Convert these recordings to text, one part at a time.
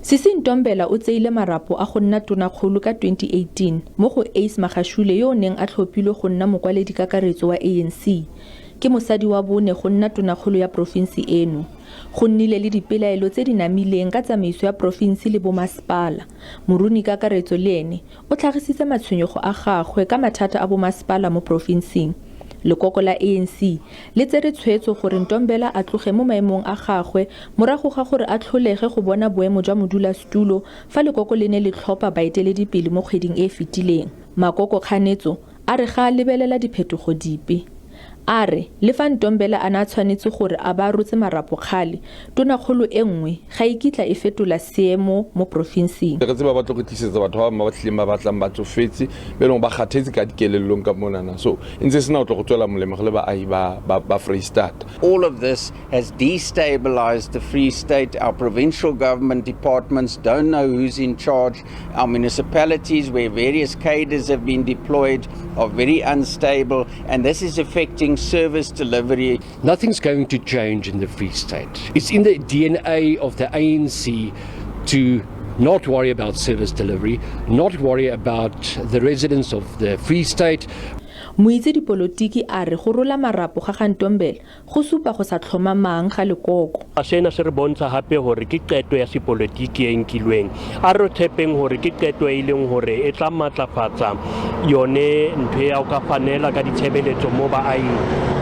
Sisi Ntombela o tseile marapo a go nna tonakgolo ka 2018 mo go Ace Magashule yo o neng a tlhophilwe go nna mokwaledi kakaretso wa ANC. Ke mosadi wa bone go nna tonakgolo ya porofense eno. Go nnile le dipelaelo tse di namileng ka tsamaiso ya porofense le bomasepala. Moruni kakaretso le ene o tlhagisitse matshwenyego a gagwe ka mathata a bomasepala mo porofenseng. Lekoko la ANC le tsere tshwetso gore Ntombela a tloge mo maemong a gagwe morago ga gore a tlholege go bona boemo jwa modulasetulo fa lekoko le ne le tlhopha baeteledipele mo kgweding e e fetileng. Makoko kganetso a re ga a lebelela diphetogo dipe. A re le fa Ntombela a ne a tshwanetse gore a ba rotse marapo kgale, tonakgolo e nngwe ga e kitla e fetola seemo mo porofenseng. Re tseba ba tlo re tlisetsa batho ba bangwe ba ba tlileng ba batlang ba tsofetse, ba e leng ba kgathetse ka dikelellong ka monana. So e ntse e sena go tlo go tswela molemo re le baahi ba, ba, ba Freistata. All of this has destabilized the Free State. Our provincial government departments don't know who's in charge. Our municipalities, where various cadres have been deployed, are very unstable, and this is affecting service delivery. Nothing's going to change in the Free State. It's in the DNA of the ANC to not worry about service delivery, not worry about the residents of the Free State. Moitse dipolotiki a re go rola marapo ga ga Ntombela go supa go sa tlhomamang ga lekoko. Sena se re bontsha hape hore ke qeto ya sepolotiki e nkilweng. A re tshepeng hore ke qeto e leng hore e tla matlafatsa yone ntho ya ho ka fanela ka ditshebeletso mo baahing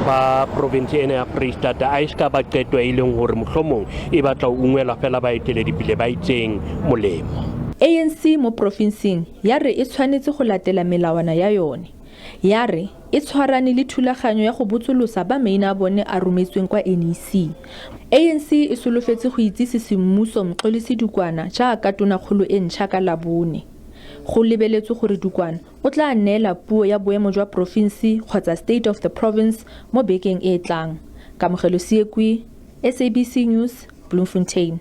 ba province ena ya Freistata. A e se ka ba qeto e leng hore mohlomong e batla ho ungwela fela baeteledipele ba itseng molemo. ANC mo porofenseng ya re e tshwanetse go latela melawana ya yone. Ya re e tshwarane le thulaganyo ya go botsolosa ba maina a bone a rometsweng kwa NEC. ANC e solofetse go itsise semmuso Mxolisi Dukwana jaaka tonakgolo e ntšha ka Labone. Go lebeletswe gore Dukwana o tla neela puo ya boemo jwa porofense kgotsa State of the Province mo bekeng e e tlang. Kamogelo Seekwe, SABC News, Bloemfontein.